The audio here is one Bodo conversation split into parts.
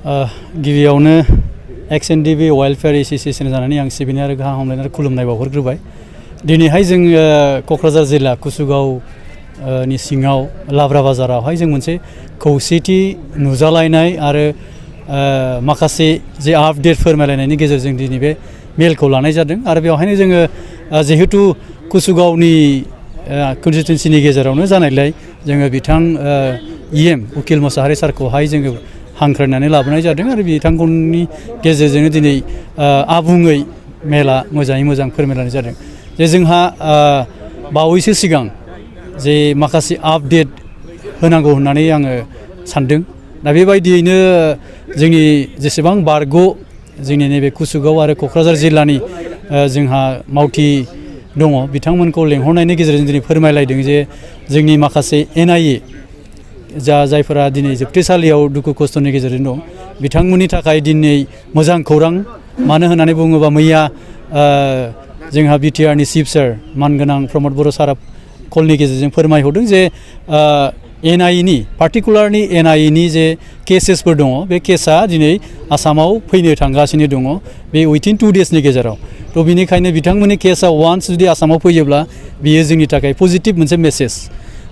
गिबियावनो XNDB वेलफेयार एसोसिएशन जानानै आं सिबिनाय आरो गाहाम हामलायनाय आरो खुलुमनाय बावहरग्रोबाय। दिनैहाय जों क'क्राझार जिल्ला कुसुगाव नि सिङाव लाब्रा बाजारावहाय जों मोनसे खौसेथि नुजालायनाय आरो माखासे जे आपडेट फोरमायलायनायनि गेजेरजों दिनै बे मेलखौ लानाय जादों आरो बेवहायनो जोङो जिहेतु कुसुगावनि कन्स्टिटुएन्सिनि गेजेरावनो जानायलाय जोङो बिथां EM उकिल मोसाहारि सारखौहाय जोङो हांख्रायनानै लाबोनाय जादों आरो बिथांमोननि गेजेरजोंनो दिनै आबुङै मेला मोजाङै मोजां फोरमायलायनाय जादों। जे जोंहा बावैसो सिगां जे माखासे आपडेट होनांगौ होननानै आङो सानदों। दा बेबायदियैनो जोंनि जेसेबां बारग' जोंनि नैबे कुसुगाव आरो क'क्राझार जिल्लानि जोंहा मावथि दङ बिथांमोनखौ लेंहरनायनि गेजेरजों दिनै फोरमायलायदों जे जोंनि माखासे NIA जायफोरा दिनै जोबथेसालियाव दुखु खस्थ'नि गेजेरजों दं बिथांमोननि थाखाय दिनै मोजां खौरां। मानो होननानै बुङोबा मैया जोंहा BTRनि चिफ सार मानगोनां प्रमद बर' सारा कलनि गेजेरजों फोरमायहरदों जे NIA पार्टिकुलारनि NIA जे केसेसफोर दङ बे केसा दिनै आसामाव फैनो थांगासिनो दङ बे उइथिन 2 डेजनि गेजेराव। थ' बिनिखायनो बिथांमोननि केसा वान्स जुदि आसामाव फैयोब्ला बियो जोंनि थाखाय पजिटिभ मोनसे मेसेज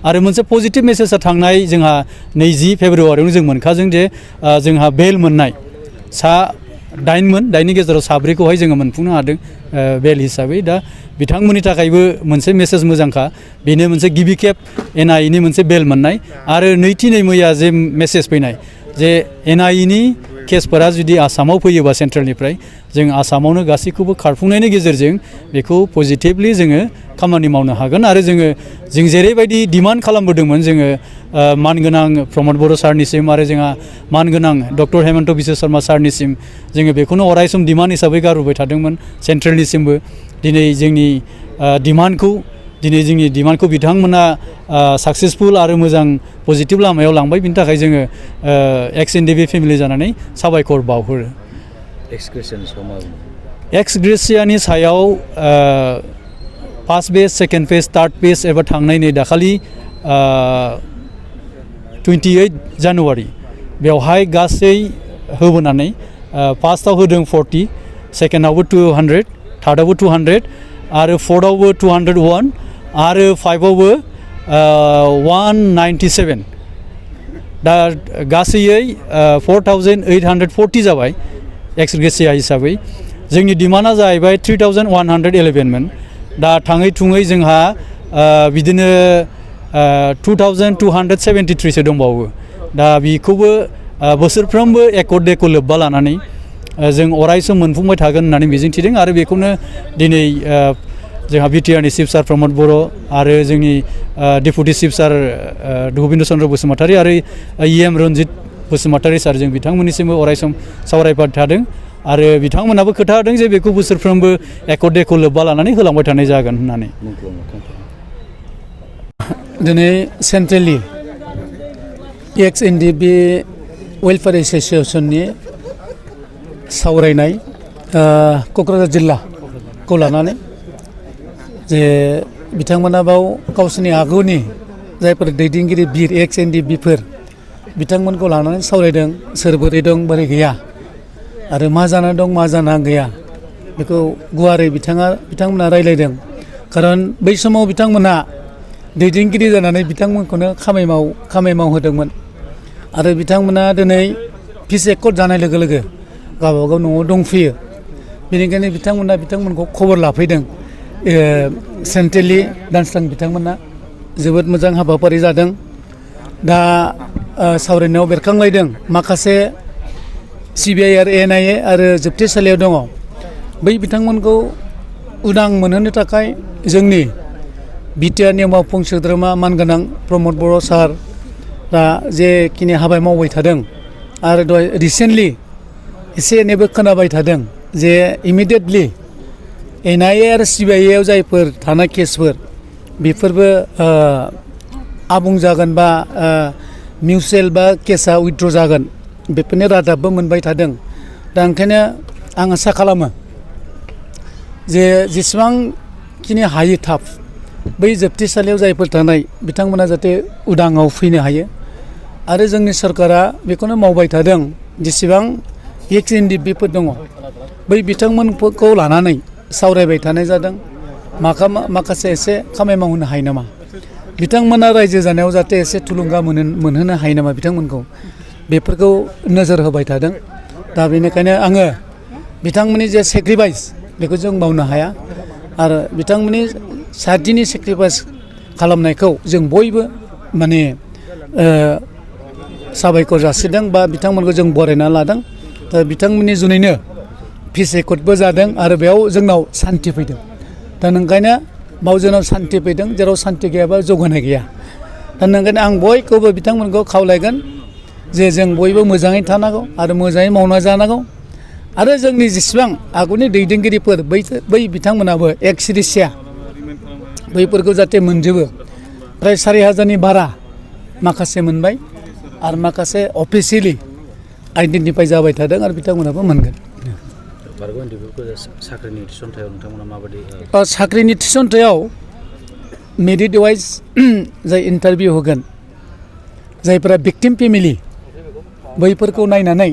आरो मोनसे पजिटिभ मेसेजआ थांनाय जोंहा 20 फेब्रुवारियावनो जों मोनखाजों जे जोंहा बेल मोननाय 8 नि गेजेराव 4खौहाय जोङो मोनफुंनो हादों बेल हिसाबै। दा बिथांमोननि थाखायबो मोनसे मेसेज मोजांखा। बेनो मोनसे गिबि खेब NIA नि मोनसे बेल मोननाय आरो नैथिनै मैया जे मेसेज फैनाय जे NIA नि केसफोरा जुदि आसामाव फैयोबा सेन्ट्रेलनिफ्राय जों आसामावनो गासैखौबो खारफुंनायनि गेजेरजों बेखौ पजिटिभलि जोङो खामानि मावनो हागोन आरो जों जेरैबायदि डिमान्ड खालामबोदोंमोन जोङो मानगोनां प्रमद बर' सारनिसिम आरो जोंहा मानगोनां डक्टर हेमन्त बिश्व शर्मा सारनिसिम जोङो बेखौनो अरायसम डिमान्ड हिसाबै गारबोबाय थादोंमोन सेन्ट्रेलनिसिमबो। दिनै जोंनि डिमान्डखौ बिथांमोना साक्सेसफुल आरो मोजां पजिटिभ लामायाव लांबाय। बिनि थाखाय जोङो XNDB फेमिलि जानानै साबायखर बावहरो। एक्सग्रेसियानि सायाव first phase, second phase, third phase एबा थांनाय नै दाखालि 28 जानुवारि बेवहाय गासै होबोनानै फार्स्टआव होदों 40, सेकेन्डआवबो 200, थार्डआवबो 200 आरो फर्थआवबो 201 आरो 5आवबो 197। दा गासैयै 4840 जाबाय एक्सग्रेसिया हिसाबै। जोंनि डिमान्डआ जाहैबाय 3111मोन। दा थाङै थुङै जोंहा बिदिनो 2273सो दंबावो। दा बेखौबो बोसोरफ्रोमबो एकर्ड लोब्बा लानानै जों अरायसम मोनफुंबाय थागोन होननानै मिजिंथिदों आरो बेखौनो दिनै जोंहा BTRनि चिफ सार प्रमद बर' आरो जोंनि डेपुटि चिफ सार गबिन्द चन्द्र बसुमतारी आरो EM रन्जित बसुमतारी सार जों बिथांमोननिसिमबो अरायसम सावरायबाय थादों आरो बिथांमोनाबो खोथा होदों जे बेखौ बोसोरफ्रोमबो एकर्ड लोब्बा लानानै होलांबाय थानाय जागोन होननानै। दिनै सेन्ट्रेलि XNDB वेलफेयार एसोसिएशननि सावरायनाय क'क्राझार जिल्लाखौ लानानै जे बिथांमोना बाव गावसोरनि आगुनि जायफोर दैदेनगिरि बिर XNDBफोर बिथांमोनखौ लानानै सावरायदों। सोर बोरै दं बोरै गैया आरो मा जाना दं मा जाना गैया बेखौ गुवारै बिथांमोना रायलायदों। खारन बै समाव बिथांमोना दैदेनगिरि जानानै बिथांमोनखौनो खामानि मावहोदोंमोन आरो बिथांमोना दिनै पिस एकर्ड जानाय लोगो लोगो गावबागाव न'आव दंफैयो। बेनिखायनो बिथांमोनखौ खबर लाफैदों। सेन्ट्रेलि दानस्रां बिथांमोना जोबोद मोजां हाबाफारि जादों। दा सावरायनायाव बेरखांलायदों माखासे CBI आरो NIA आरो जोबथेसालियाव दङ बै बिथांमोनखौ उदां मोनहोनो थाखाय जोंनि BTRनि मावफुं सोद्रोमा मानगोनां प्रमद बर' सार दा जेखिनि हाबा मावबाय थादों आरो दहाय रिसेन्टलि एसे एनैबो खोनाबाय थादों जे इमिडियेटलि NIA आरो CBI आव जायफोर थानाय केसफोर बेफोरबो आबुं जागोन बा मिउचुएल बा केसा उइथड्र जागोन बेफोरनि रादाबबो मोनबाय थादों। दा ओंखायनो आं आसा खालामो जे जेसेबांखिनि हायो थाब बै जोबथेसालियाव जायफोर थानाय बिथांमोना जाहाथे उदाङाव फैनो हायो आरो जोंनि सरकारा बेखौनो मावबाय थादों जेसेबां एक्स एनडिपिफोर दङ बै बिथांमोनखौ लानानै सावरायबाय थानाय जादों माखासे एसे खामानि मावहोनो हायो नामा बिथांमोना रायजो जानायाव जाहाथे एसे थुलुंगा मोनहोनो हायो नामा बिथांमोनखौ बेफोरखौ नोजोर होबाय थादों दा बेनिखायनो आङो बिथांमोननि जे सेक्रिफाइस बेखौ जों मावनो हाया आरो बिथांमोननि साथिनि सेक्रिफाइस खालामनायखौ जों बयबो माने साबायखर जासिदों बा बिथांमोनखौ जों बरायना लादों दा बिथांमोननि जुनैनो पिस एकर्डबो जादों आरो बेयाव जोंनाव सान्थि फैदों दा नोंखायनो बाव जोंनाव सान्थि फैदों जेराव सान्थि गैयाबा जौगानाय गैया दा नोंखायनो आं बयखौबो बिथांमोनखौ खावलायगोन जे जों बयबो मोजाङै थानांगौ आरो मोजाङै मावना जानांगौ आरो जोंनि जेसेबां आगुनि दैदेनगिरिफोर बै बिथांमोनाबो एक सिरिसिया बैफोरखौ जाहाथे मोनजोबो फ्राय 4,000नि बारा माखासे मोनबाय आरो माखासे अफिसियेलि आइडेन्टिफाइ जाबाय थादों आरो बिथांमोनाबो मोनगोन साख्रिनि थिसनथायाव नोंथांमोना माबायदि साख्रिनि थिसनथायाव मेरिट वाइज जाय इन्टारभिउ होगोन जायफोरा भिक्टिम फेमिलि बैफोरखौ नायनानै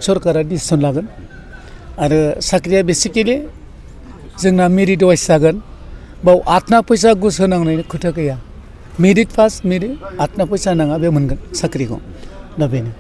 सरकारा डिसिसन लागोन आरो साख्रिया बेसिकेलि जोंना मेरिट वाइज जागोन बाव आथना फैसा घुस होनांनायनि खोथा गैया मेरिट पास मेरिट आथना फैसा नाङा बे मोनगोन साख्रिखौ दा बेनो